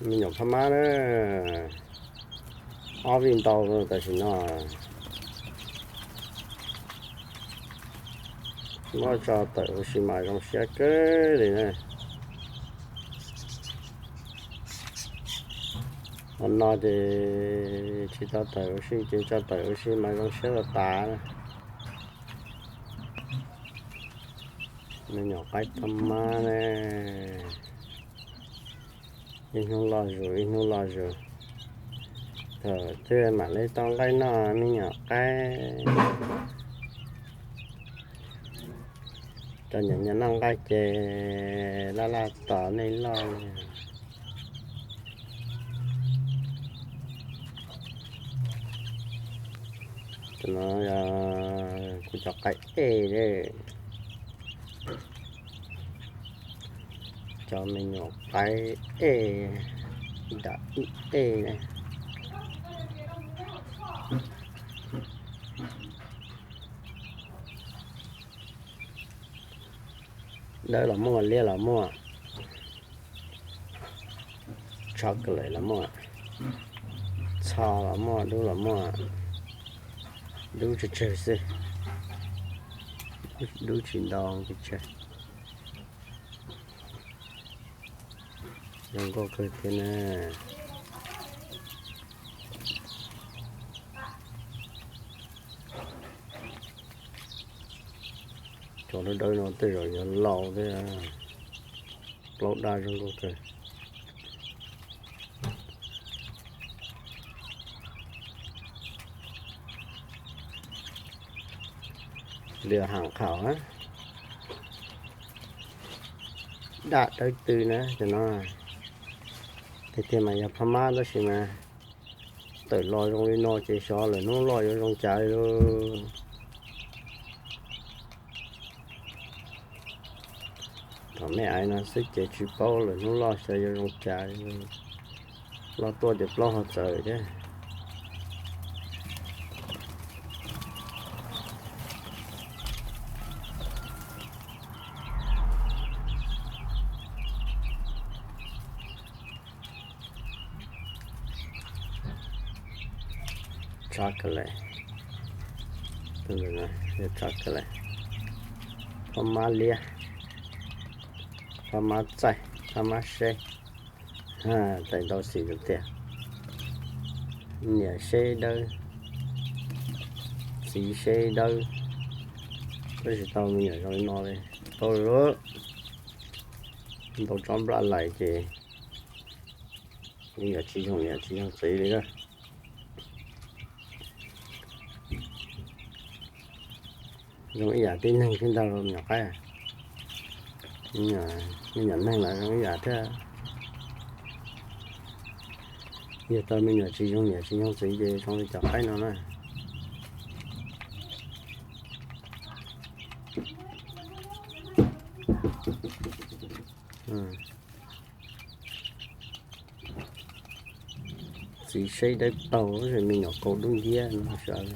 Me nyuam phab mab na, ob vij ntau tam sim no. Muab tso tawm ua si mas zoo siab kawg li na. Hmo no ces tsis tau tawm ua si ces tso tawm ua si mas zoo siab tas tas. Me nyuam qaib phab mab ne, ib hnub loj zus ib hnub loj zus. Thaum twg mam li tau nqaij noj me nyuam qaib. Cov nyuam nyuam noj nqaij ces laj laj tos nej loj li. Cov no yog kuv cov qaib ej, cov me nyuam qaib ej, dam ib ej ne. Dawb los muaj, liab los muaj, chocolate los muaj, txho los muaj, dub los muaj, dub tsawg tsawg xwb, dub tsis ntau pes tsawg. Zoo nkauj kawg thiab na. Cov dawb dawb no tej zaum yuav laus thiab. Plaub daj zoo nkauj kawg. Liam ham qhaum na, daj dawb tw na cov no. Tiag tiag mas yog phab mab tab sis mas tawm los zoo li no ces xyov lawm hnub loj yuav zoo cas li lauj. Thaum me aiv no xwb ces tsis paub lawm hnub loj xyov yuav zoo cas li. Loj tuaj ces plaub hau txawv thiab. Chocolate, chocolate, phab mab liab, phab mab txaij, phab mab seb. Tais ntau xim tiag, niam seb dawb, txiv seb dawb, tab sis tau me nyuam zoo li no li. Tau lawm, ntau tsob nplaj lais ces me nyuam tsis yoog niam tsis yoog txiv li na. Zoo ib yam tib neeg thiab ntag me nyuam qaib. Me nyuam neeg los zoo ib yam thiab. Yog tau me nyuam tsis yoog niam tsis yoog txiv ces zoo li cov qaib no na. Txiv seb dawb paug, me nyuam kaus dub nciab no sawv.